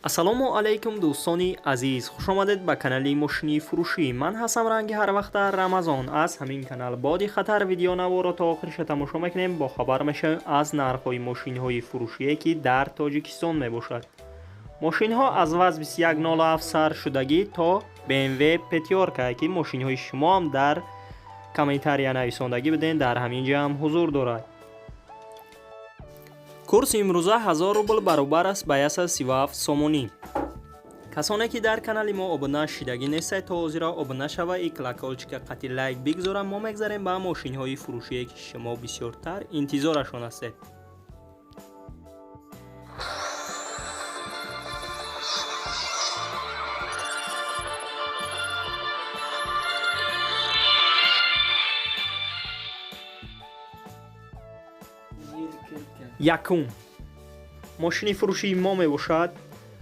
Ассалому алайкум, дӯстони азиз, хушомадед ба канали мошини фурӯшӣ. Ман ҳастам ранги ҳарвақта Рамазон. Аз ҳамин канал боди хатар видеонаворо то охириша тамошо мекунем, бохабар мешавем аз нархҳои мошинҳои фурӯшие, ки дар Тоҷикистон мебошад. Мошинҳо аз ВАЗ 2107 сар шудагӣ то BMW пятёрка, ки мошинҳои шумоам дар комментария нависондагӣ будем, дар ҳамин ҷа ҳам ҳузур дорад. Курси имрӯза 1000 рубл баробар аст ба 137 сомонӣ. Касоне, ки дар канали мо обуна шидагӣ нестед, то ҳозира обуна шава и колокольчика қати лайк бигзора. Мо мегзарем ба мошинҳои фурӯшие, ки шумо бисёртар интизорашон ҳастед. Якум мошини фурӯшии мо мебошад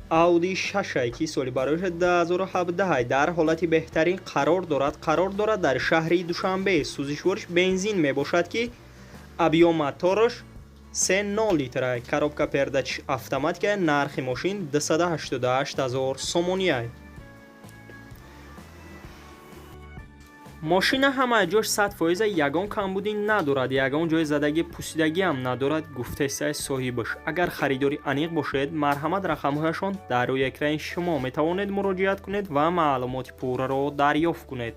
Ауди 6, ки соли барояш 2017, дар ҳолати беҳтарин қарор дорад. Қарор дорад дар шаҳри Душанбе. Сӯзишвориш бензин мебошад, ки объём мотораш 3,0 литра, коробка передач автоматика. Нархи мошин 288 ҳазор сомония. Мошина ҳама ҷош 100%, ягон камбудӣ надорад, ягон ҷои задагӣ, пусидагиам надорад, гуфтесай соҳибаш. Агар харидори аниқ бошед, марҳамат, рақамҳояшон дар рӯи экрани шумо, метавонед муроҷиат кунед ва маълумоти пурраро дарёфт кунед.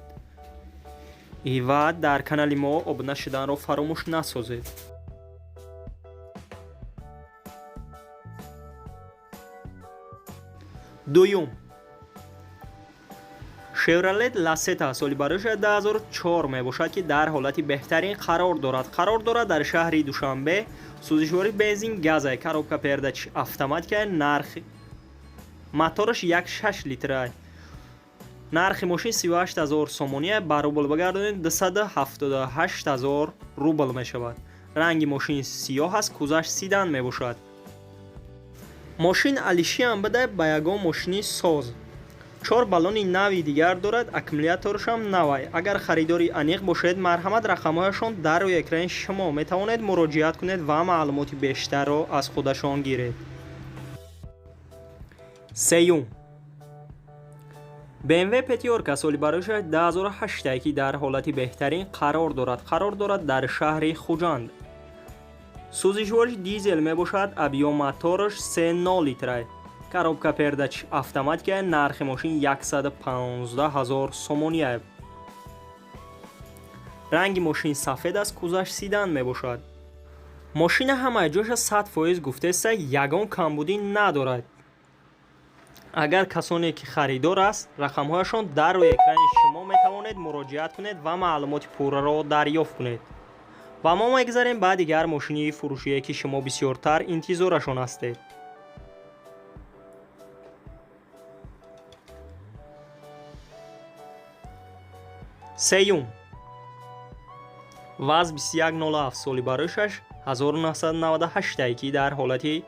Ва дар канали мо обуна шуданро фаромӯш насозед. Дуюм Шевролет Ласета, соли барояш 2004 мебошад, ки дар ҳолати беҳтарин қарор дорад. Қарор дорад дар шаҳри Душанбе. Сӯзишвори бензин газа, коробка передач автоматика. Нархи мотораш 1,6 литра. Нархи мошин 38 ҳазор сомония, ба рубл багардонед, 278 ҳазор рубл мешавад. Ранги мошин сиёҳ аст, кузаш седан мебошад. Мошин алишиам буда ба ягон мошини соз, чор баллони нави дигар дорад, аккумуляторашам навай. Агар харидори аниқ бошед, марҳамат, рақамҳояшон дар рӯи экрани шумо, метавонед муроҷиат кунед ва маълумоти бештарро аз худашон гиред. Сеюм BMW пятёрка, соли барояш 2008, ки дар ҳолати беҳтарин қарор дорад. Қарор дорад дар шаҳри Хуҷанд. Сӯзишвориш дизел мебошад, объём мотораш 3,0 литра, коробка передач автоматика. Нархи мошин 115 ҳазор сомония. Ранги мошин сафед аст, кузаш седан мебошад. Мошина ҳамаи ҷоша 100%, гуфтеста, ягон камбудӣ надорад. Агар касоне ки харидор аст, рақамҳояшон дар рӯи экрани шумо, метавонед муроҷиат кунед ва маълумоти пурраро дарёфт кунед. Ва мо мегзарем ба дигар мошини фурӯшие, ки шумо бисёртар интизорашон ҳастед. Сеюм ВАЗ 2107, соли барояшаш 1998, ки дар ҳолати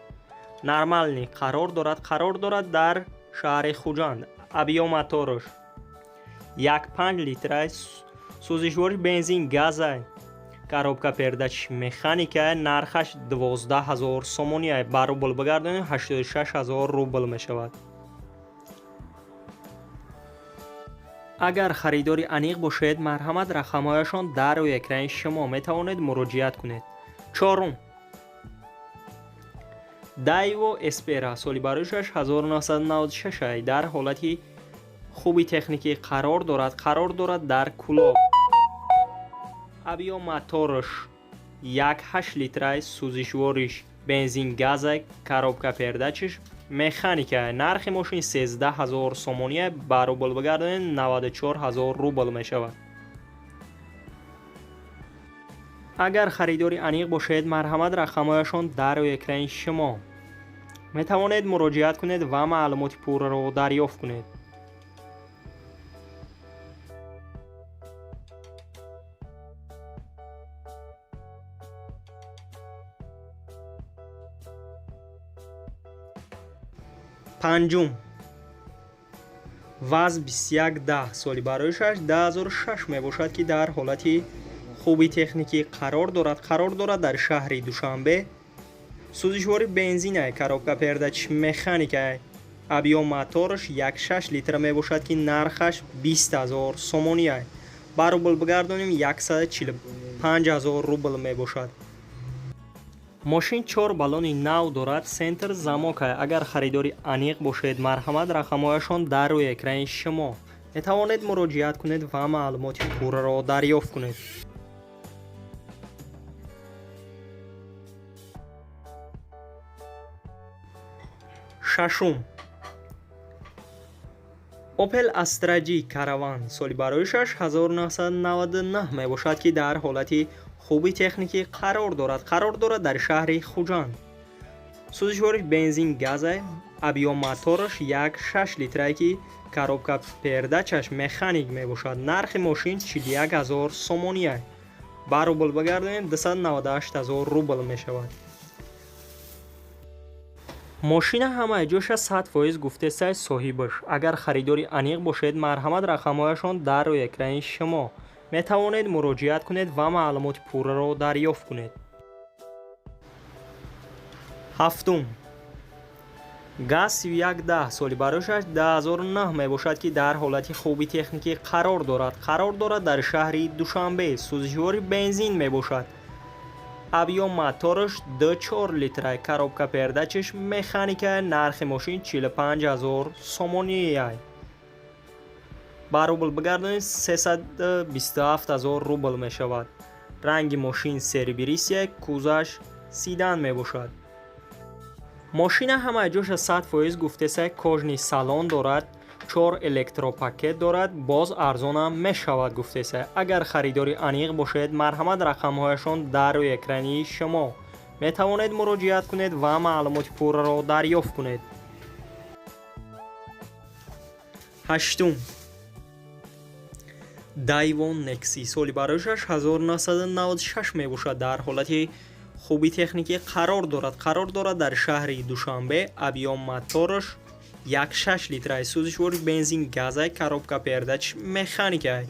нормальный қарор дорад. Қарор дорад дар шаҳри Хуҷанд. Объём мотораш 1,5 литра, сӯзишвори бензин газа, коробка передач механика. Нархаш 12 ҳазор сомония, ба рубл багардонем, 86 ҳазор рубл мешавад. Агар харидори аниқ бошед, марҳамат, рақамҳояшон дар рӯи экрани шумо, метавонед муроҷиат кунед. Чорум Дайво Эспера, соли барояшаш 1996, дар ҳолати хуби техникӣ қарор дорад. Қарор дорад дар Кулоб. Объём мотораш 1,8 литра, сӯзишвориш бензин газа, коробка передачаш механика. Нархи мошин 13 ҳазор сомония, ба рубл багардонед, 94 ҳазор рубл мешавад. Агар харидори аниқ бошед, марҳамат, рақамҳояшон дар рӯи экрани шумо, метавонед муроҷиат кунед ва маълумоти пурраро дарёфт кунед. Панҷум ВАЗ 2110, соли барояшаш 2006 мебошад, ки дар ҳолати хуби техникӣ қарор дорад. Қарор дорад дар шаҳри Душанбе. Сӯзишвори бензина, коробка передач механика. Объём мотораш 1,6 литр мебошад, ки нархаш 20 000 сомонӣ. Ба рубл бигардонем, 145 000 рубл мебошад. Мошин чор баллони нав дорад, центр замок. Агар харидори аниқ бошед, марҳамат, рақамҳояшон дар рӯи экрани шумо. Метавонед муроҷиат кунед ва маълумоти пурраро дарёфт кунед. Шашум, Opel Astra G Caravan, соли бароишаш 1999 мебошад, ки дар ҳолати хуби техникӣ қарор дорад. Қарор дорад дар шаҳри Хуҷанд. Сӯзишвори бензин газа, объём мотораш 1,6 литрае, ки коробка передачаш механик мебошад. Нархи мошин 41 000 сомонӣ. Ба рубл бигардонем, 298 000 рубл мешавад. Мошина ҳамаи ҷоша 100% гуфтесай соҳибаш. Агар харидори аниқ бошед, марҳамат, рақамҳояшон дар рӯи экрани шумо. Метавонед муроҷиат кунед ва маълумоти пурраро дарёфт кунед. Ҳафтум, ГАЗ 3110, соли бароишаш 2009 мебошад, ки дар ҳолати хуби техникӣ қарор дорад. Қарор дорад дар шаҳри Душанбе. Сӯзишвори бензин мебошад. Объём мотораш 2,4 литра, коробка передачаш механика. Нархи мошин 45 000 сомонӣ. Ба рубл бигардонем, 327 000 рубл мешавад. Ранги мошин серебристый, кузаш седан мебошад. Мошина ҳамаи ҷоша 100% гуфтесай, кожаный салон дорад, чор электропакет дорад, боз арзонам мешавад гуфтесай. Агар харидори аниқ бошед, марҳамат, рақамҳояшон дар рӯи экрани шумо. Метавонед муроҷиат кунед ва маълумоти пурраро дарёфт кунед. Ҳаштум, Дайвон Некси, соли бароишаш 1996 мебошад, дар ҳолати хуби техникӣ қарор дорад. Қарор дорад дар шаҳри Душанбе. Объём мотораш 1,6 литра, сӯзишвори бензин газай, коробка передач механикай.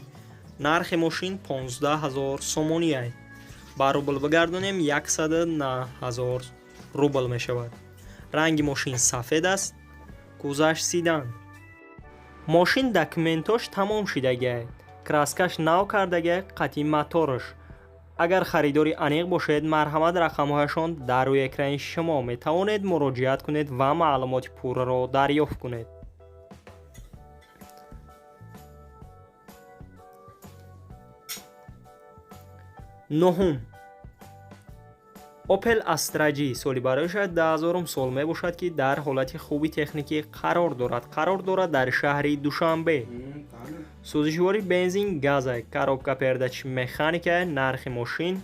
Нархи мошин 15 000 сомонӣ. Ба рубл бигардонем, 109 000 рубл мешавад. Ранги мошин сафед аст, кузаш седан. Мошин документош тамом шидагиай, краскаш нав кардагиай қати мотораш. Агар харидори аниқ бошед, марҳамат, рақамҳояшон дар рӯи экрани шумо. Метавонед муроҷиат кунед ва маълумоти пурраро дарёфт кунед. Нуҳум, Opel Astra G, соли бароишаш 2000 сол мебошад, ки дар ҳолати хуби техникӣ қарор дорад. Қарор дорад дар шаҳри Душанбе. Сӯзишвори бензин газа, коробка передач механика. Нархи мошин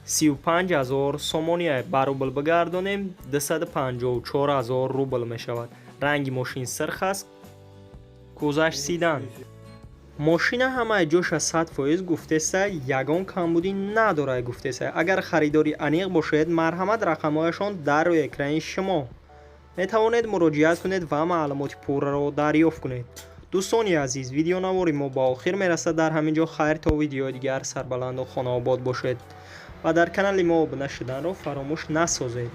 35 000 сомонӣ. Ба рубл бигардонем, 254 000 рубл мешавад. Ранги мошин сирх аст, кузаш седан. Мошина ҳамаи ҷоша 100% гуфтеса, ягон камбудӣ надорад гуфтеса. Агар харидори аниқ бошед, марҳамат, рақамҳояшон дар рӯи экрани шумо. Метавонед муроҷиат кунед ва маълумоти пурраро дарёфт кунед. Дӯстони азиз, видеонавори мо ба охир мерасад дар ҳамин ҷо. Хайр, то видеои дигар, сарбаланду хонаобод бошед ва дар канали мо обуна шуданро фаромӯш насозед.